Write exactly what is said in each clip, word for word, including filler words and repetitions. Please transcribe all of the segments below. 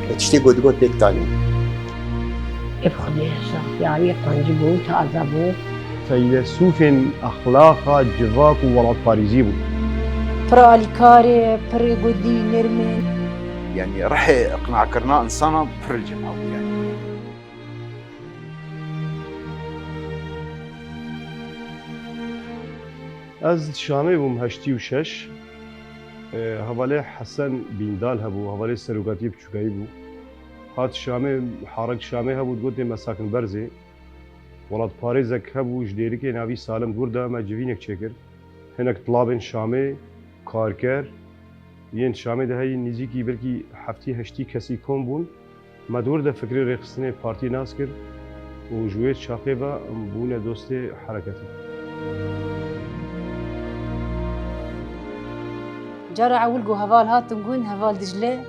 Tiştê ku digot pêk tanî. Ev xwedê sextiyarî qencî bû, taze bû. Feylesûfên exlaqa civak û welatparêzî bû. Pir alîkar e, pir gudî nirm e. Yanî rihê iqnakirina insana pir li cem hebû yanî. Ez Şamê bûm heştî û şeş. Hevalê Hesen Bîndal hebû, hevalê serokatiyê piçûkayî bû. Hat Şamê, harek Şamê hebû, digotin me sakin berzê. Welatparêzek hebû, ji Dêrikê navî Salim Gurda, me civînek çêkir. Hinek tilabên Şamê, karker, yên Şamê de heyî nîzîkî belkî heftî heştî kesî kom bûn. Me di wir de fikrê rêxistinê partiyê nas kir û ji wê çaxê ve em bûne dostê hereketê. Cara ewil ku heval hatin gund, heval Dicle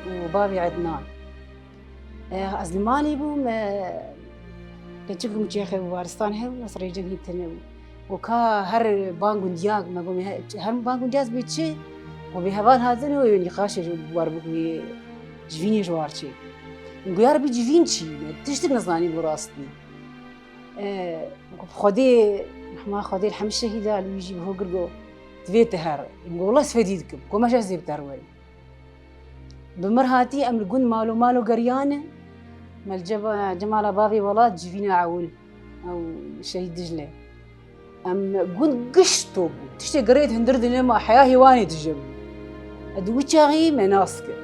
û bavê Ednan. Eh, ez li malê bûm, eh, keçik û miçê xew û waristan hev, ez rêcek hîn tune bû. Û ka her bang û ndiya, me got, me he-, her bang û ndiya ez bê çi? Û bê heval hatin û nîqaşê ji war bû, wê civînê ji war çê. Min got, ya Rebî civîn çi? Me tiştik nizanî bû rastî. Eh, Xwedê, rehma Xwedê li hemî şehîda li wî jî bi hogir got, divê te her. Min got, wela ez fedî dikim. Got, me ji ez ê bi te re werim. Bi mir hatî em li gund Malo Malo geriyane. Me li ceba, Cemala Bavê Welat civîna ewil. Ew şehîd Dicle. Em gund giş top bû. Tiştê girêt hundir dinema heya hêwanê dije bû. Ed wî çaxî me nas kir.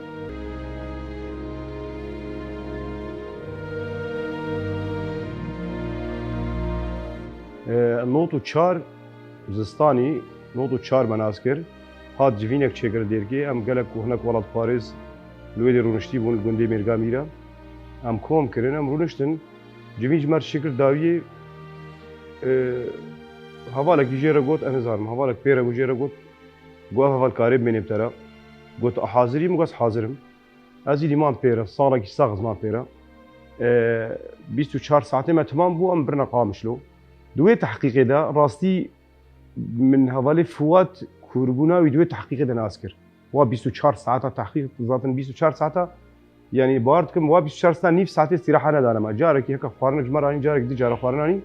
Nod û çar zistanî, nod û çar me nas kir. Hat civînek çêkir Dêrikê. Em gelek ku hinek welatparêz li wê dê rûniştî bûn li gundê Mêrga Mîra. Em kom kirin, em rûniştin. Civîn ji me re çêkir dawiyê, e, hevalekî jê re got, ez nizanim, hevalek pê re bû jê re got, got, ev heval karê bimênê bi te re. Got, tu hazirî? Min got, ez hazir im. Ez îdî mam pê re, salekî sax ez mam pê re. E, bîst û çar saetê me temam bû, em birine Qamişlo. Di wê tehqîqê de rastî min hevalê Fuat kûrbûna wî di wê tehqîqê de nas kir. Wa bîst û çar saeta tehqîq, zaten bîst û çar saeta, yanî bawer dikim, wa bîst û çar saeta nîv saetê îstîraha nedane me. Carekî heke xwarinek ji me re anî, carekî di cara xwarin anî.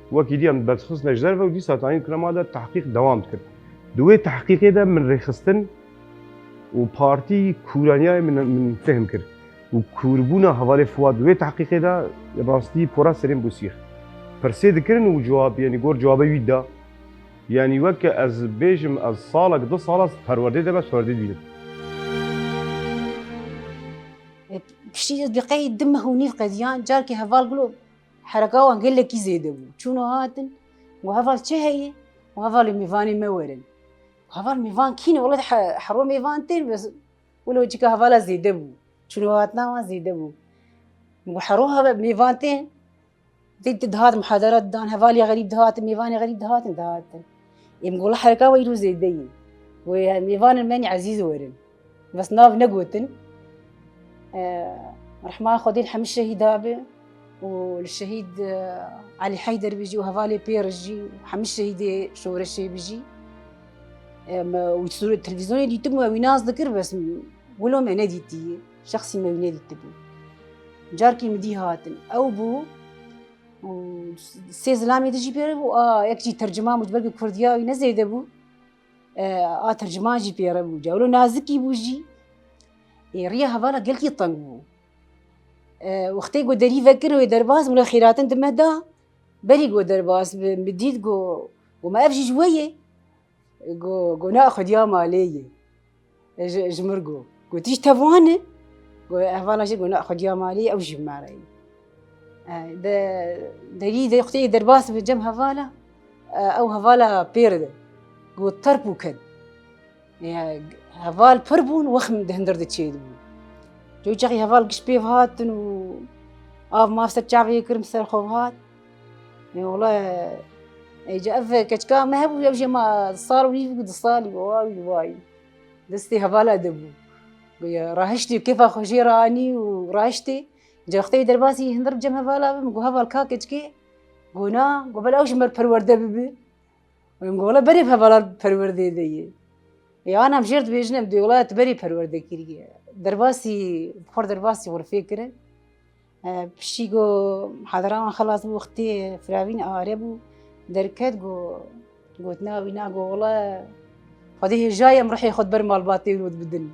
Wekî dî em dest xistine ji derve û dîsa tanî dikine mal de tehqîq dewam dikir. Di wê tehqîqê de min rêxistin û partî kûraniyayê min, min fehm kir. Û kûrbûna hevalê Fuat di wê tehqîqê de rastî pora serê min bû sîx. Pirsê dikirin û cewab, yanî gor cewabê wî da. Yanî weke ez bêjim, ez salek, du sala ez perwerdê de me, perwerdê dibînim. E, piştî ez bi qey du meh û nîv qediyan, carkê heval gilo hereka wan gelekî zêde bû. Çûn û hatin, got, heval çi heye? Got, hevalê mêvanê me werin. Heval mêvan kî ne? Wele he-, hero mêvan tên, bes wilo çika hevala zêde bû. Çûn û hatina wan zêde bû. Min got, hero heve mêvan tên. Dê dihat muhadara didan, hevalê xerîb dihatin, mêvanê xerîb dihatin, dihatin. Ê min got, wela hereka we îro zêde ye. Wê mêvanên me nî ezîz werin. Bes nav negotin. E, rehma Xwedê li hemî şehîda be û li şehîd, e, Elî Heyder be jî û hevalê pê re jî û hemî şehîdê şoreşê be jî. E, me wî sur-, televîzyonê dîtibû, me wî nas dikir, bes wilo me nedîtiye. Şexsî me wî nedîtibû. Carkê min dî hatin. Ew bû û sê zilamê din jî pê re bû. A, yek jî terciman bû, ji ber ku kurdiya wî ne zêde bû. E, a terciman jî pê re bû. Ca wilo nazikî bû jî. Ê, riya hevala gelkî teng bû. E, wextê ku derî vekir wê derbas, wilo xêratin di me da. Berî ku derbas bi, min dît ku, ku me ev jî ji we ye. Go, go na xwediya malê ye. Ji, ji mir go. Go tî ji tev wan e? Go hevala jî go na xwediya malê ye, ew jî bi me re ye. E, de, derî de wextê derbas bi cem hevala, e, ew hevala pêr de. Go terp û ket. E, heval pir bûn, wexm di hundir de çê dibû. Coçaxî heval giş pê hatin û av mav ser çavê kirim ser xwe hat. Ê wele, ê, ca ev keçika me hebû, ew jê ma sal û nîv bû, du salî bû, wa wî, wa wî. Destê hevala de bû. Goya rahiştî, kêfa xwe jê re anî û rahiştê. Ca wextê derbasî hundir cem hevala bim, got, heval ka keçikê? Got, na, got, bela ew ji me re perwerde bibe. Em got, wele berê hevala perwerdê de ye. Ê, ana em jê re dibêjin, em dê wela tu berê perwerde kiriye. Derbasî, xor derbasî xurfê kirin. E, piştî ku hadera wan xelas bû, wextê firavîn are bû, derket ku gotina wî na ku wele Xwedê hêjayî em rihê xwe di ber malbatê wilo dibidin.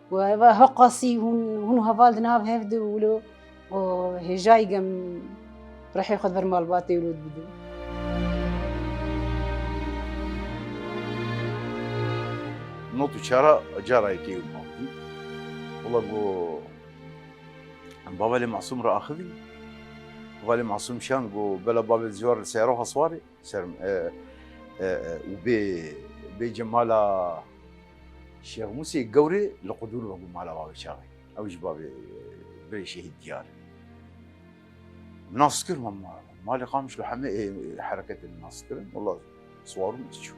Ku eva heqasî hûn, hûn heval di nav hev de wilo ku hêjayî gem rihê xwe di ber malbatê wilo dibidin. Not û çara cara yekê û mavdî. Wela ku em bava lê Masûm re axivî. Bava lê Masûm şan ku bela bavê ziwar li seyara xwe siwarê. Ser, e, e, e, û bê, bê cemala Şêx Mûsê Gewrê li qudûr ve bû mala bavê çaxê. Ew ji bavê, e, birê şehîd diyar. Nas kir ma, ma, malê Qamişlo hemê, e, hereketê nas kirin. Wela siwarum diçû.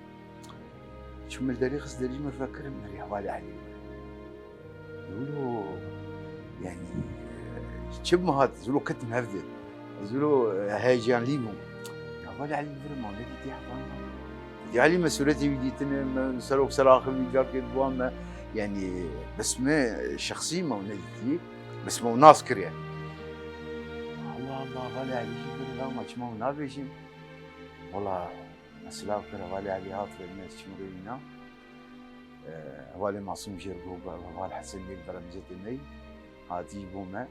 Çûm li derî xist derî min vekirim, merî hevalê Elî. Wilo, yani, çi bi min hat, wilo ketim hev de. Ez wilo heyecanlî bûm. Ya hevalê Elî, vir ma, ne dîtî heval ma. Dî Elî, me sûretê wî dîtine, me serok seraxil wî carkê dibûa me, yani, bes me şexsî me ne dîtî, bes me nas kir yani. Allah Allah, hevalê Elî jî vir la ma çima nabêjim. Wela, me silav kir, hevalê Elî hat, ver me çim rê wîna. E, hevalê Masûm jê re got, heval Hesen yek vera mizetê me yî, hatî bo me.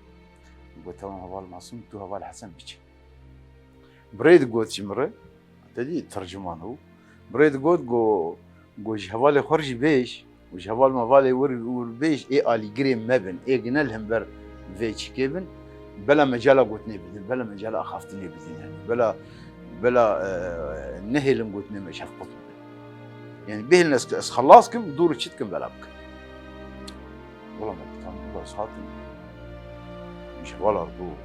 Got, tamam heval Masûm, tu heval Hesen biçe. Birê digot jî min re, te dî tercüman û birê digot, got, got ji hevalê xwe re jî bêj, û ji heval mevalê wir, wir bêj, ê alîgirê me bin, ê gine li hember vê çikê bin, bela mecala gotinê bidin, bela mecala axaftinê bidin yani. Bela, bela, e, nehêlin gotinê me ji hev qut bibin. Yani bihêlin ez, ez xelas kim, dûr çi dikim bela bikim. Wela me dikan, wela ez hatim. Ji hevala got,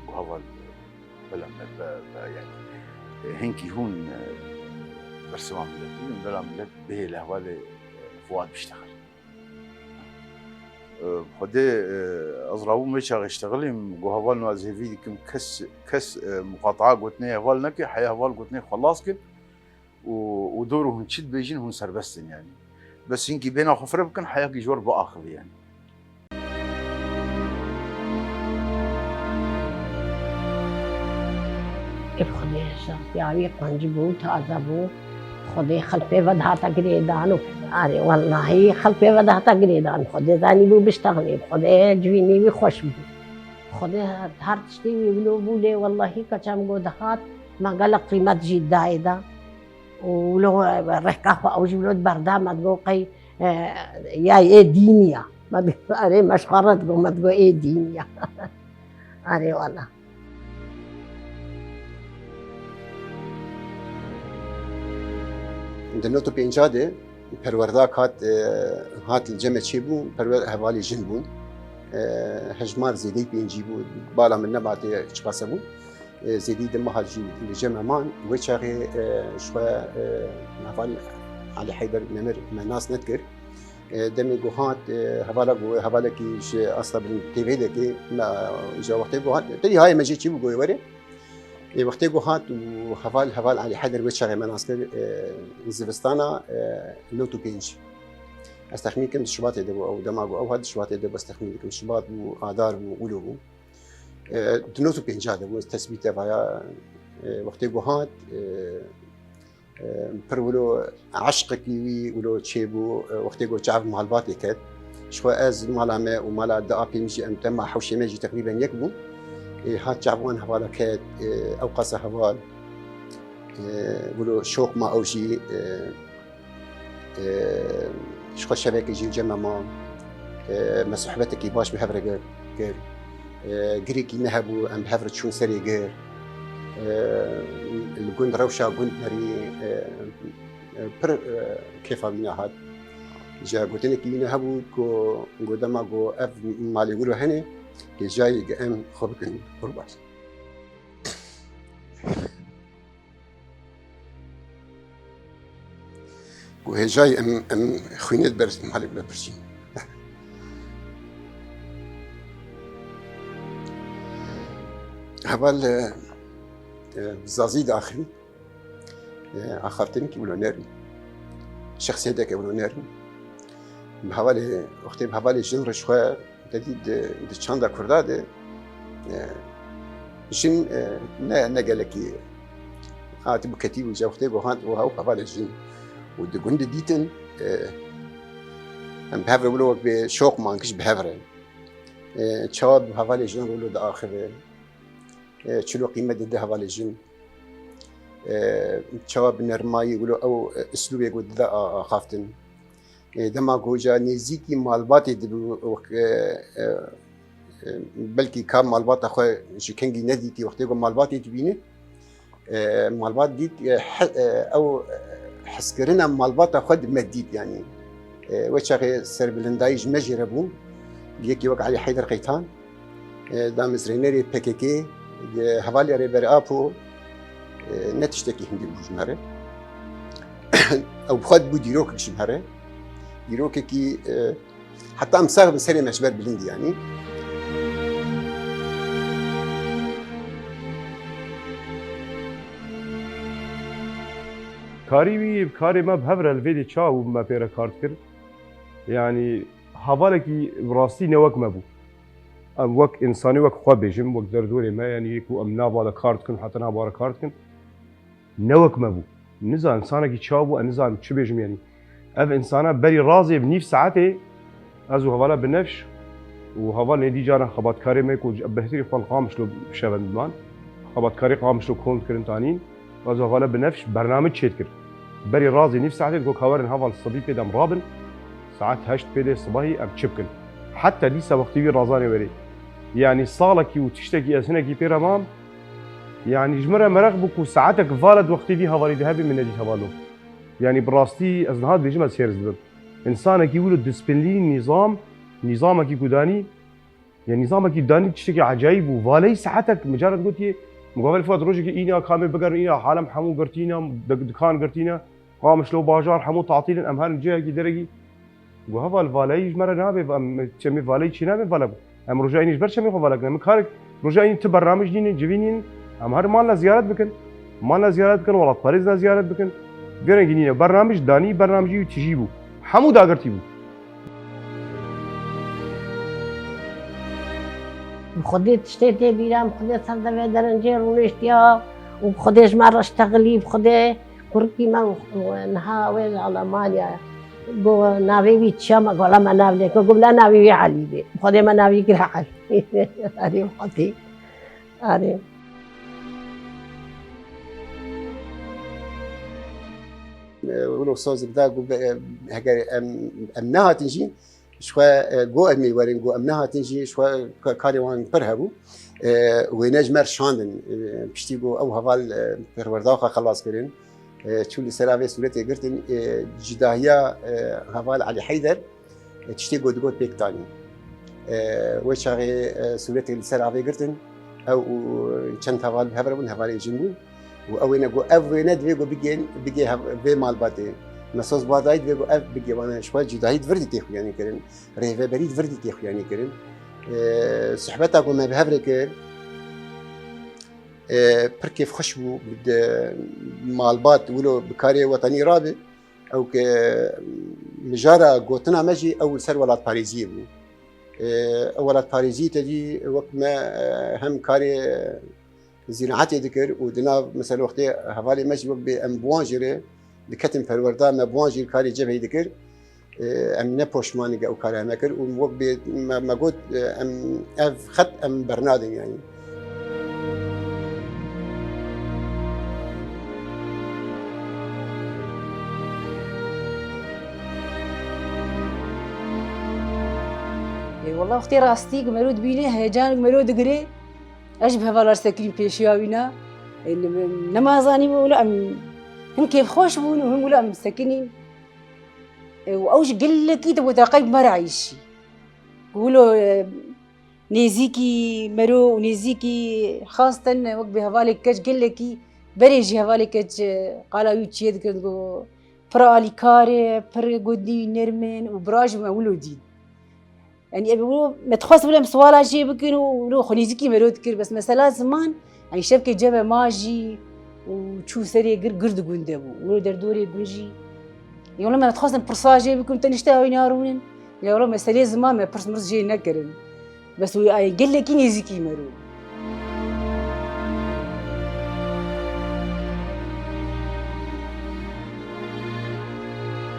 got heval, bela me, be, be, yani, e, hinkî hûn, e, bersema millet bibin, bela millet bihêle hevalê, e, Fuad biştexil. E, Xwedê, e, ez rabûm vê çaxê ştexilîm, got heval no ez hêvî dikim kes, kes, e, muqataa gotinê heval neke, heya heval gotinê xelas ke û, û dor hûn çi dibêjin hûn serbest in yani. Bes hinkî bêhna xwe fireh bikin, heyakî ji we re biaxivî yani. Ê bi Xwedê şexsiya wî qenc bû, taze bû. Xwedê xelpê ve dihata girêdan û arê wellahî xelpê ve dihata girêdan. Xwedê zanîbû biştexilê, bi Xwedê civînê wî xweş bû. Xwedê her tiştê wî wilo bû lê wellahî keça min got dihat me gelek qîmet jî dayê da. Û wilo rêka xwe ew jî wilo berda me digot qey, e, ya ê dînî ya. Me digot erê me ji xwe re digot, me digot ê dînî ya. Erê wela. Di nod û pênca de perwerdak hat, e, hat li cem me çêbû, perwer-, hevalê jin bûn. E, hejmar zêdeyî pêncî bû, bala min nema tê çiqas hebû. E, zêdî di meha jî li cem me man. Wê çaxê, e, ji xwe, e, heval Elî Heyder Nemir me nas nedikir. E, demê ku hat, e, hevala ku hevalekî ji asta bilindî tê vê dekê, me, ji wextê ku hat, tevî hayê me jê çî bû ku wê were. E, wextê ku hat û heval, heval Elî Heyder wê çaxê me nas kir, e, zivistana, e, nod û pênc. Ez texmîn kim di Şubatê de bû, ew dema ku ew hat di Şubatê de bû, ez texmîn dikim Şubat bû, Adar bû, wilo bû. E, di nod û pênca de bû, ez tesbît evaya, e, wextê ku hat, e, e, pir wilo eşqekî wî wilo çêbû, e, wextê ku çav malbatê ket. Ji xwe ez mala me û mala di apê min jî em dema hewşê me jî teqrîben yek bû. E, hat çav wan hevala ket, e, ew qasa heval, e, wilo şoq ma ew jî, e, E, ji xwe şevekê jî cem me ma, e, me sohbetekî baş bi hev re kir. E, girekî me hebû, em bi hev re çûn serê gir. E, li gund rewşa gund berî, e, e, pir, e, kêfa wî nehat. Ji gotinekî wî ne hebû ku, ku dema ku ev malê wilo hene, hêjayî em xwe bikin qurban. Ku hêjayî em, em xwînê di ber malê bile pirçîn. Heval, e, e, zazî diaxivî, e, axaftinekî wilo nerm, şexsiyeteke wilo nerm. Bi hevalê, wextê bi hevalê jin re ji xwe te dît di, di çanda Kurda de, e, jin, e, ne, ne gelekî hatibû ketîbû, ji wextê ku hat û ew hevalê jin û di gund de dîtin, e, em bi hev re wilo wek bê şoq man kir ji bi hev re. E, çawa bi hevalê jin re wilo diaxive, e, çilo qîmet dide hevalê jin, e, çawa bi nermayî wilo ew, e, uslûbê ku dide a-, axaftin. E, dema ku ca nêzîkî malbatê dibû, wek, e, e, e, belkî ka malbata xwe ji kengî nedîtî, wextê ku malbatê dibîne, e, malbat dît, e, he-, e, ew, e, hezkirina malbata xwe di me dît, yanî. E, wê çaxê serbilindayî ji me jê re bû. Yekî wek Elî Heyder Qeytan, e, damezrênerê P K K, e, hevalê Rêber Apo, e, ne tiştekî hindî bû ji me re. Ew bi xwe dibû dîrokek ji me re. Dîrokekî, e, heta em sax bin serê me ji ber bilindî, yanî. Karî wî, karê me bi hev re li vê dê çawa bû me pê re kar dikir. Yanî hevalekî bi rastî ne wek me bû. Em wek însanî, wek xwe bêjim, wek derdorê me, yanî yê ku em nava de kar dikin, heta nava re kar dikin, ne wek me bû. Niza însanekî çawa bû, ez nizanim çi bêjim, yanî. Ev însana berî razê bi nîv saetê, ez û hevala Binefş û heval nêdî caran xebatkarê me ku ji bêhtirî xwe li Qamişlo şevend man. Xebatkarê Qamişlo kom dikirin tanîn. Ez û hevala Binefş bername çêdikir. Berî razê nîv saetê digot, ka werin heval sibî pê de em rabin. Saet heşt pê de sibahî em çi bikin? Heta dîsa wextî wî razanê werê. Yanî salekî û tiştekî ez hinekî pê re mam. Yanî ji min re mereq bû ku saetek vala di wextê vî hevalî de hebî min nedît heval lo. Yanî bi rastî ez niha dibêjim ez hêrs dibim. Însanekî wilo disiplîn, nîzam, nîzamekî ku danî, ya nîzamekî danî tiştekî ecayîb bû. Valeyî saetek, min cara digotiye, min got, "Hevalê Fuat, rojekê îna, ka em ê bigerin îna, halem hemû girtîne, di-, dikan girtîne, Qamişlo bajar hemû tatîl in, em herin cihekî derekî." Got, "Heval, valeyî ji me re nabe, em çemê valeyî çênabin vala." Em roja înê ji ber çemê xwe vala kirin. Em karek roja înê ti bernamij nînin, civî nînin, em herin mala ziyaret bikin. Mala ziyaret bikin, welatparêz de ziyaret bikin. Vê rengî nîne. Bernamij danî, bernamijî wî tijî bû. Hemû dagirtî bû. Bi Xwedê tiştê tê bîra, bi Xwedê ser devê derincê rûniştiya û bi Xwedê ji me re ştexilî, bi Xwedê kurikî me û niha wê li Alemanya. Got, "Navê wî çi ye?" Me got, "La me nav lê." Got, "Bila navê wî Elî bê." Bi Xwedê me navê wî kir Elî. Elî Fatî. Erê. Wilo soz dida ku be-, heger em, em nehatin jî, ji xwe, e, got em ê werin, got em nehatin jî, ji xwe ka-, karê wan pir hebû. E, wêne ji me re şandin. E, piştî ku ew heval, e, perwerda xwe xelas kirin, e, çû li ser avê sûretê girtin, e, cudahiya, e, heval Elî Heyder, e, tiştê ku digot pêk tanî. E, wê çaxê, e, sûretê li ser avê girtin, ew û çend heval bi hev re bûn, hevalên jin bûn. Û ew wêne got, ev wêne divê ku bigên, bigê hev-, vê malbatê. Me soz bi wan dayî, divê ku ev bigê wana, ji xwe cudahî di vir dî tê xuyanî kirin. Rêveberî di vir dî tê xuyanî kirin. E, sohbeta ku me bi hev re kir, e, pir kêfxweş bû. Di malbat wilo bi karê wetanî rabe, ew ke mijara gotina me jî ew li ser welatparêziyê bû. E, ew welatparêziyê te dî wek me, e, hem karê zîraetê dikir û di nav, mesela, wextê hevalê me jî wek bê em bi wan jî re diketin perwerda, me bi wan jî karê cebheyê dikir. E, em ne poşmanî ge ew kara me kir û wek bê me, me got, e, em ev xet em bernadin, yanî. Ê, wela wextê rastî ku mero dibîne, heyecan ku mero digire, ez jî bi hevalar sekinîm pêşiya wî ne. Ê, ne, nema zanî wilo em hin kêfxweş bûn û hin wilo em sekinîn. Û ew jî gelekî di witeqey bi me re eyşî. Wilo, e, nêzîkî mero û nêzîkî xastin wek bi hevalê keç gelekî berê jî hevalê keç, e, qala wî çiyê dikirin ku pir alîkar e, pir gundî nerm in û bira jî me wilo dîn. Yanî, em wilo me dixwest wilo em siwala jê bikin û wilo xwe nêzîkî mero dikir. Bes mesela ziman, yanî şevkê cebe ma jî û çû serê gir, gir di gund de bû. Wilo derdorê gund jî Yola me dixwazin pirsa jê bikim, te nişte ew nîya rûnin. Lê wela meseleyê ziman me pirs mirs jê nekirin. Bes wî ayê gelekî nêzîkî me rû.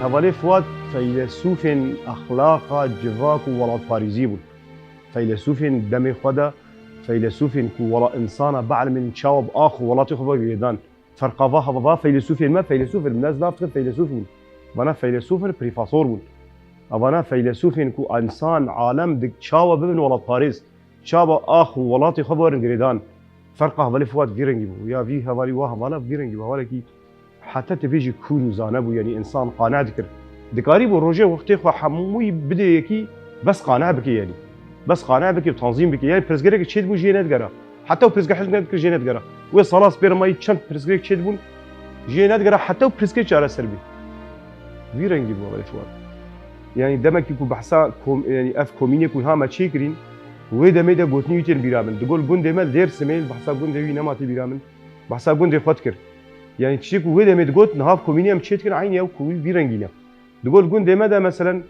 Hevalê Fuat feylesûfên exlaqa, civak û welatparêzî bûn. Feylesûfên demê xwe de, feylesûfên ku wela insana bielmên çawa bi ax û welatê xwe ve girêdan. Ferqa va hava va feylesûfên me, feylesûf in, min ez nav dikim feylesûf bûn. Vana feylesûf in, prîfasor bûn. Evana feylesûfên ku însan, alem dik çawa bibin welatparêz, çawa ax û welatê xwe biwerin girêdan. Ferqa hevalê Fuat vî rengî bû. Ya vî hevalî wa hevala vî rengî bû. Hevalekî heta tu bêjî kûr û zane bû, yanî însan qane dikir. Dikarîbû rojê wextê xwe hemûyî bidê yekî bes qane bike yanî. Bes qane bike û tanzîm bike. Yanî pirsgirêkek çêdibû jê nedigera. Heta û pirsgirêk hil nedikir jê nedigera. Wê sala spêr mayî çend pirsgirêk çêdibûn jê nedigera heta û pirsgirêk çareser bî. Vî rengî bû hevalê Fuat. Yanî demekî ku behsa kom-, yanî ev komînê ku niha me çêkirîn, wê demê de gotinî wî tên bîra min. Digol gundê me li Dêrsimê, li behsa gundê wî nema tê bîra min. Behsa gundê xwe dikir. Yanî tiştê ku wê demê digot, niha ev komînê em çêdikin, eynî ew ku wî vî rengî ne. Digol gundê me de meselen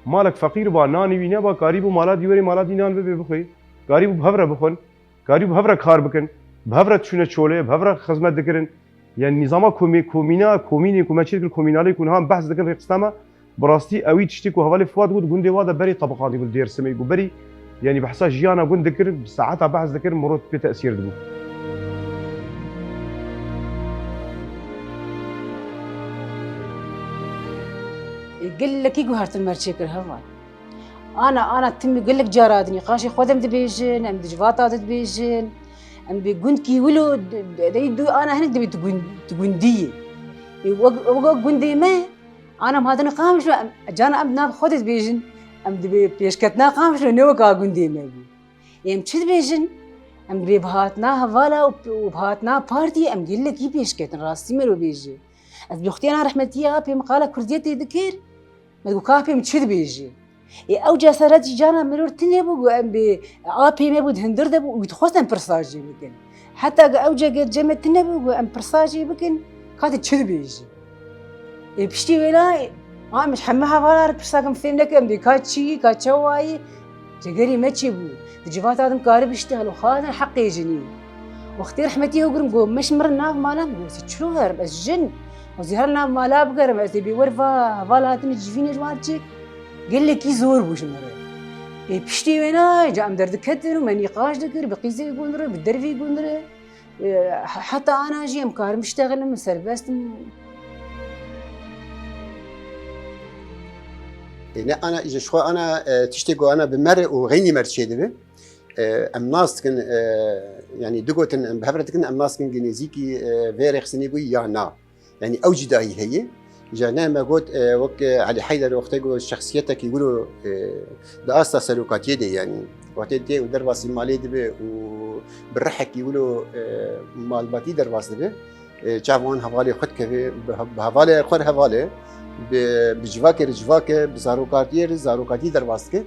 malek feqîr ba, nanî wî neba, karîbû mala dî werê, mala dî nan bibe bixwê. Karîbû bi hev re bixwin. Karî bi hev re kar bikin, bi hev re diçûne çolê, bi hev re xizmet dikirin. Yanî nîzama komî-, komîna, komînê ku me çêkir, komînalê ku niha em behs dikin rêxistina me, bi rastî ewî tiştê ku hevalê Fuat got, gundê wa de berê tebiqandî bû li Dêrsimê, ku berî, yanî behsa jiyana gund dikir, bi saeta behs dikir, mirov pê tesîr dibû. Gelekî guhertin me çêkir heval. Ana, ana, tim gelek cara di nîqaşê xwe de em dibêjin, em di civata de dibêjin, em dibê gundkî wilo, d-, d-, dey du ana hinek dibê tu gund-, tu gundî yî. Ê, wek, wek gundê me, ana em hatine Qamişlo, em, cana em di nav xwe de dibêjin, em dibê pêşketina Qamişlo ne weka gundê me bû. Ê, em çi dibêjin? Em dibê bihatina hevala û, û bihatina partiyê em gelekî pêşketin, rastî me lo bêjî. Ez bi xutiyana rehmetiyê apê min qala kurdiyetê dikir, me digot, "Ka apê min çi dibêjî?" Ê, ew cesaret jî cana mirov tune bû, got, "Em bê apê me bû di hundir de bû û dixwest em pirsa jê bikin." Heta ku ew cegê cem me tune bû, got, "Em pirsa jê bikin, ka tu çi dibêjî?" Ê, piştî wêna, a, em ji heme hevala re pirsa kim fêm neke, em bê ka çi yî, ka çawa yî? Cegerê me çêbû. Di civata din karib îştihal û xwarin heqê jinî. Wextê rehmetî ew girim got, "Me ji min re nav mala min?" Got, "Çilo herim, ez jin. Ez ê her nav mala bigerim, ez ê bê wer va heval hatine civînê ji wan çêk." Gelekî zor bû ji min re. Ê, piştî wêna, ca em derdiketin û me nîqaş dikir, bi qîzê gund re, bi dervî gund re. E, heta ana jî em karim biştexilin, min serbest im. E, ne ana, ji xwe ana, e, tiştê ku ana bi mer û xeynî mer çêdibe. E, em nas dikin, e, yanî du gotin em bi hev re dikin, em nas dikin ku nêzîkî, e, vê rêxistinê bûyî ya na. Yanî ew cîdahî heye. Ji ne me got, e, wek, e, Elî Heyder wextê ku şexsiyetekî wilo, e, di asta serokatiyê de, yanî wextê tê û derbasî malê dibe û bi rihekî wilo, e, malbatî derbas dibe, e, çav wan hevalê xwe dikeve, bi he-, bi hevalê xwe re heval e, bi, bi civakê re civak e, bi zarokatiyê re zarokatî derbas dike.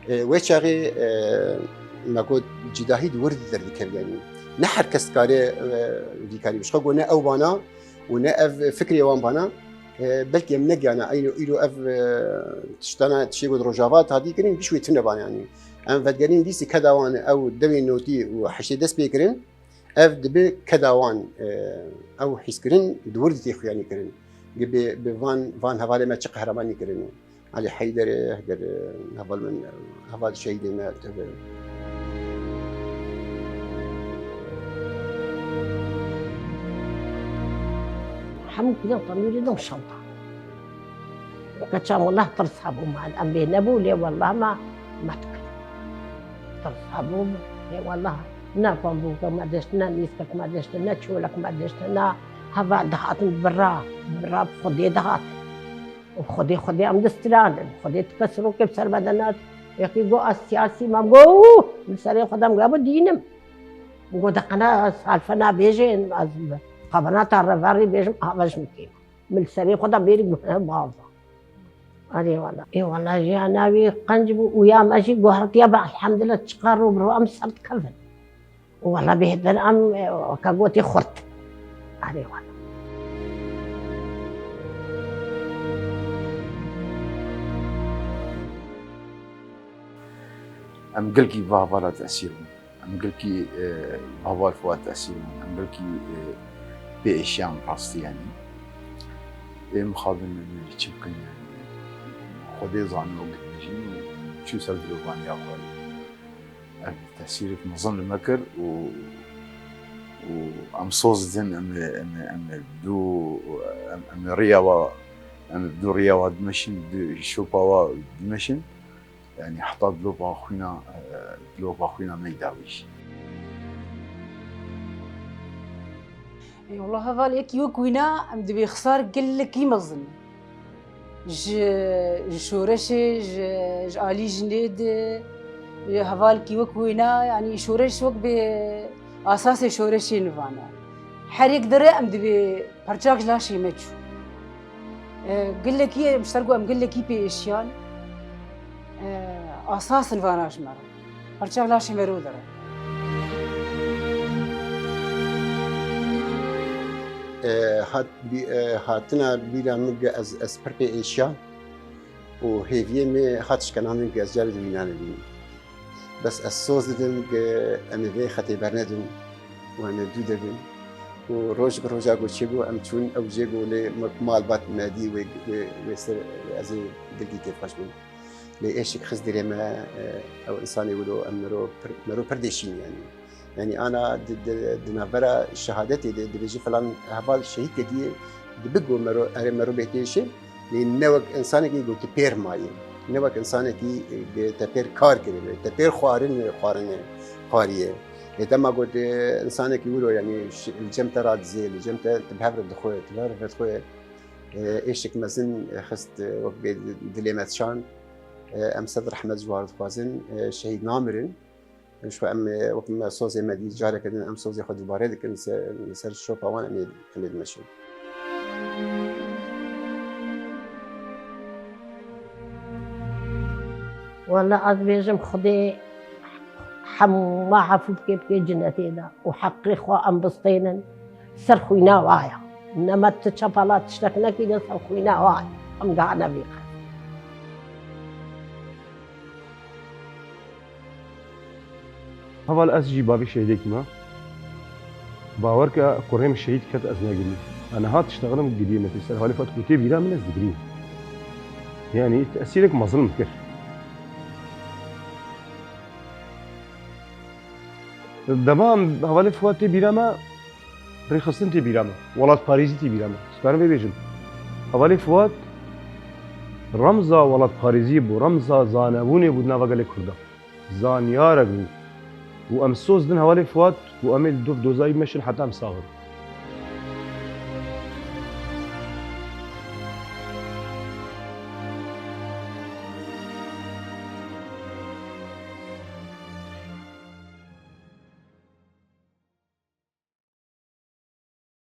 E, wê çaxê, e, me got cîdahî di wir de derdikeve, yanî ne her kes dikare, e, vî karî. Ji xwe got ne ew bana, û ne ev fikrê wan bana, e, belkî em negiyana, eyno îro ev, e, tiştana, tiştê ku di Rojava hatî kirin, giş wê tune bana, yanî. Em vedigerîn dîsî keda wan ew dewên notî û heştê dest pê kirin, ev dibe keda wan, e, ew hîskirin di wir de tê xuyanî kirin. Gi bi, bi van, van hevalê me çi qehremanî kirin. Elî Heyderê, heger, e, heval min, e, heval şehîdê me teve. Hemû kirin temîrî dom şewta. Keça wela tirs hebû mal. Em bê nebû lê wela me, me dikir. Tirs hebû lê wela ne pambûkek me dişt, ne nîskek me dişt, ne çolek me dişt, ne heval dihatin bira, bira bi Xwedê dihat. Xwedê, Xwedê em distiranin. Xwedê tu kes rokê bi ser me de nat. Yekî got, "Ez siyasî me." Got, "Û, li serê xwe de em gabo dînim." Got, "De qena salfe nabêjin, ez qebena ta reverî bêjim, ava ji min kêm." Min li serê xwe de bêrî got, "He, bava." Erê wala. Ê wala, jiya navî qenc bû û ya me jî guhertiya be, elhamdulillah, çiqar rû bi rû em ser dikevin. Wala bêhtir em, e, weke gotî xurt. Erê wala. Em gelkî bi hevala tesîr bûn. Em gelkî, e, bi heval Fuad tesîr bûn. Em gelkî, e, pê êşiyan rastî, yanî. Ê mixabin em ê çi bikin, yanî. Xwedê zane û gidmejîn û çû ser dilovaniya xwe. Ev tesîrek mezin li me kir û, û em soz didin, em ê, em ê, em ê bi dû, em, em ê riya wa, em ê bi dû riya wa dimeşin, bi dû şopa wa dimeşin. Yanî heta dilova xwîna, e, dilova xwîna me dawî jî. Ê, wela heval yekî wek wîna em dibê xisar gelekî mezin. Ji, ji şoreşê, ji, ji alî jinê de, ji hevalkî wek wêna, yanî şoreş wek bê asasê şoreşê nivane. Her yek dere em dibê parçak ji laşê me çû. E, gelekî em ji ser ku em gelekî pê êşiyan, e, asas nivana ji me re. Parçak laşê me ro dere. E, hat, bî-, e, hatina bîra min ge ez, ez pir pê êşiya û hêviyê me hat şikena min ge ez carê di wî nanebînim. Bes ez soz didim ge em ê vê xetê bernedin û em ê dû de bin. Û roj bi roja ku çêbû em çûn ew jê ku lê malbat me dî wê, wê, wê ser ez ê dilkî kêfxweş bûm. Lê êşik xist dîrê me, e, ew insanê wilo em mero pir, mero pir dêşîn yanî. Yanî ana di, di, di navbera şehadetê de dibêje filan heval şehîd ketiye, dibe ku mero, erê mero bêhtir êşê. Lê ne wek insanekî ku tu pêr mayî, ne wek insanekî, e, te pêr kar kiribe, te pêr xwarin, xwarine, xwariye. Lê dema ku tu insanekî wilo, yanî ş-, li cem te radizê, li cem te, tu bi hev re dixwe, tu bi hev re dixwe, e, êşik mezin, e, xist, e, wek bê dilê me dişand. E, em sed rehmet ji war dixwazin, e, şehîd namirin. Ji xwe em, e, wek me sozê me dî, careke din em sozê xwe dubare dikin, li ser, li ser şopa wan em ê, em ê dimeşin. Wele ez bêjim Xwedê hema efû bike, bike cinetê de û heqê xwe em bistênin ser xwîna wa ya. Nema tu çepela tiştek nekî de ser xwîna wa ya. Em gihane vî qet. Heval ez jî bavê şehîdekî me. Bawer ke kurê min şehîd ket ez negirîm. Ez niha tiştexelim giriyê me pê ser. Hevalê Fuad ku tê bîra min ez digirîm. Yanî tesîrek mezin min kir. Dema em hevalê Fuad tê bîra me, rêxistin tê bîra me, welatparêzî tê bîra me. Dikarim vê bêjim. Hevalê Fuad remza welatparêziyê bû, remza zanebûnê bû di nava gelê Kurda. Zanyarek bû. Û em soz din hevalê Fuad û em ê li dov doza wî meşin heta em sax in.